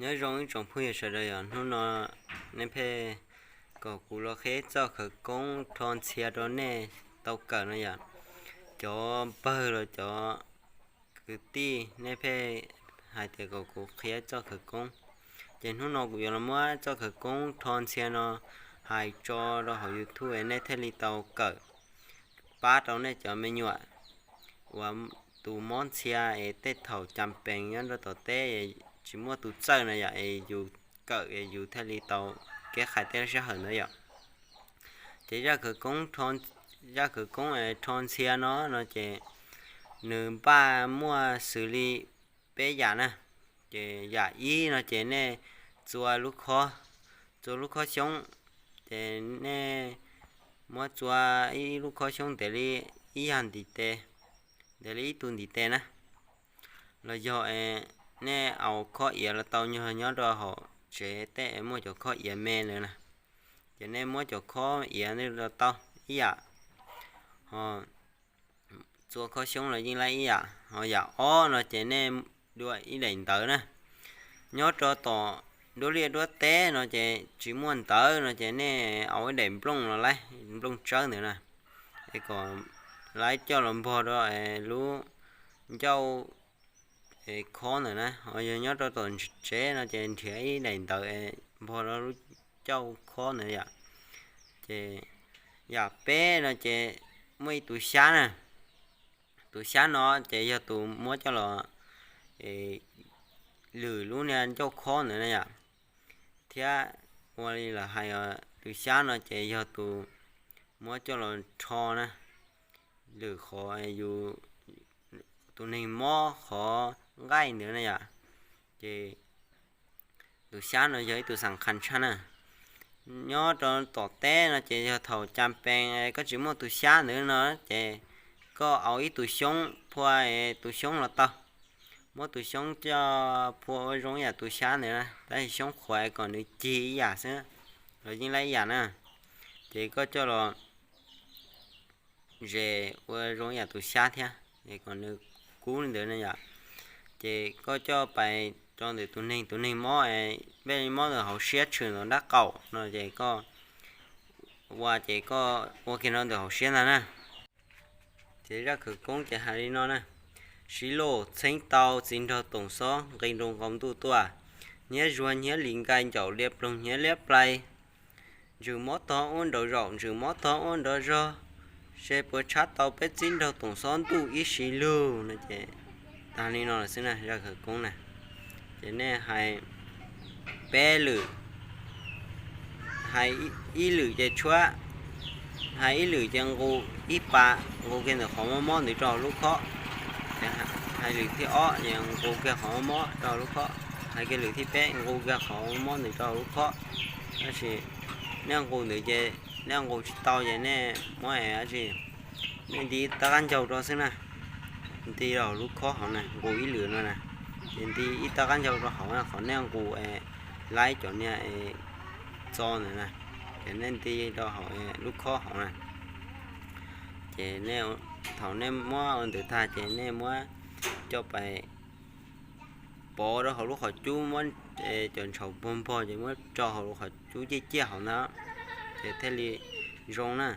Nyob zoo ib tsoom phooj ywg sawv daws yom, hnub no nej pheej kom kuv los qhia txoj khawv koob rho ntxhia rau nej tau kawm no yom. Cov pawg los cov kwv tij nej pheej hais tias kom kuv qhia txoj khawv koob, ces hnub no kuv yuav los muab txoj khawv koob rho ntxhia no hais tso rau hauv YouTube es nej thiaj li tau kawm pab rau nej cov me nyuam uas tus mob ntxhia es tej thaum cas pees nyob rau tom teb tsis muaj tus txawj na yom, es yus kawm es yus thiaj li tau kev qhais tej sij hawm ntawd yom. Ces zaj khawv koob, zaj khawv koob rho ntxhia no no ces nws npaj muaj xws li peb yam na. Ces yam ib no ces nej txua lub khob, txua lub khob xyoob, ces nej muab txua ib lub khob xyoob ntev li ib yag ntiv tes, ntev li ib tug ntiv tes na. Los yog nej aus khob iav los tau, nyob rau hauv tsev tej muaj cov khob iav me ntawd na, ces nej muab cov khob iav los tau ib yam. Ho txua khob xyoob los yeej laib ib yam. Ho yam ob no ces nej dua ib daim ntawv na. Nyob rau tom duab liaj duab teb no ces tsis muaj ntawv no ces nej aus ib daim nplooj los laib, nplooj tsawb ntawd na, es kom laib coj los npog rau lub ncauj khob ntawd na. Ho yog nyob rau tom tsev no ces nrhiav ib daim ntawv npog rau lub ncauj khob ntawd yom. Ces yam peb no ces muaj ib tus xyab na. Tus xyab no ces yog tus muab coj los lwm lub niag ncauj khob ntawd na yom. Thiab ua li lawv hais, tus xyab no ces yog tus muab coj los rho na, lwm qhov yus tus neeg mob qhov nqaij ntawd na yom. Ces tus xyab no yog ib tus xam khas tshaj na. Nyob rau tom teb no ces yog thaum cas pees koj tsis muaj tus xyab ntawd no ces koj aus ib tus xyoob phua, tus xyoob los tau. Muab tus xyoob coj phua ua zoo ib yam tus xyab ntawd na, tab sis xyoob qhuav kom nws cig ib yam xwb los yeej laib ib yam na. Ces koj coj los zes ua zoo ib yam tus xyab thiab, es kom nws kub li ntawd na yom. Ces koj coj pais rau ntawm tus neeg, tus neeg mob, peb mob ntawm hauv siab tshwm ntawm nraub qaum no ces koj ua ces koj ua kiag rau ntawm hauv siab ntag na. Ces zaj khawv koob ces hais li no na: Siv lus txheeb tau txiv nraug toom xob, nqis nroo nqaus ntuj tuaj, hnyiab zuag hnyiab li nkai ncaum liab ploog hnyiab liab plai. Ntsws mob tog ua nraum zaum, ntsws mob tog ua nraum zog, seb puas tshab tau peb txiv nraug toom xob ntuj ib sim lug no ces tag li no lawm xwb na, zaj khawv koob na. Ces nej hais peb lwm, hais ib lwm ces tshuab, hais ib lwm ces nqus ib pas, nqus kiag ntawm qhov mob mob ntawd rau hauv lub khob. Hais lwm thib ob ces nqus kiag qhov mob mob rau hauv lub khob, hais kiag lwm thib peb nqus kiag qhov mob mob ntawd rau hauv lub khob. Tab sis nej nqus ntawd ces nej nqus tsis tau ces nej muab dab tsi, nej nti ib tab qab ncaug rau xwb na, nti rau hauv lub khob hauv na, nqus ib lwm no na, ces nti ib tab qab ncaug rau hauv qhov nej nqus laib cov niag txo ntawd na, ces nej nti rau hauv lub khob hauv na. Ces thaum nej muab ua ntawd tag ces nej muab coj pais pov rau hauv lub qhov cub, muab cov ntshaum npog npog ces muab rau hauv lub qhov cub ciaj ciaj hauv ntag, ces thiaj li zoo na.